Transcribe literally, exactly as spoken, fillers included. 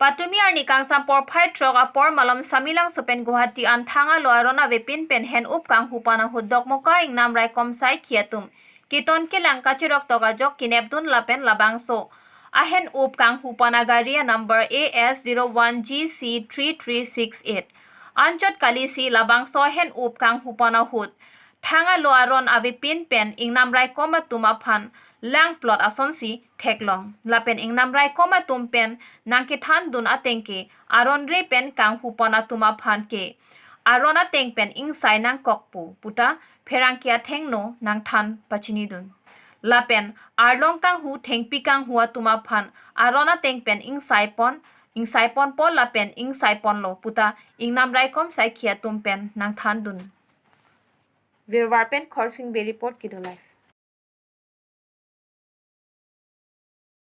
Patumi arni kangsam porphai throk apor malom Samelangso pen Guwahati an thang alo aron avepin pen hen up kanghu pon ahut Dokmoka Ingnam Raikom saikhi atum keton kelang kachirok tok ajok kenep dun lapen labangso ahen up kanghu pon agari a number A S zero one G C three three six eight anchot kalisi labangso ahen up kanghu pon ahut thang alo aron avepin pen Ingnam Raikom atum aphan langplot asonsi theklong. Lapen Ingnam Raikom atum pen nangkethan dun ateng ke aron re pen kanghu pon atum aphan ke aron ateng pen ingsai nangkokpo puta pherangke athengno nangthan pachini dun. Lapen arlong kanghu thengpi kanghu atum aphan aron ateng pen ingsai pon, ingsai ponpo lapen ingsai ponlo puta Ingnam Raikom saikhi atum pen nangthan dun. Virwar pen Khorsing Bey report kedo live.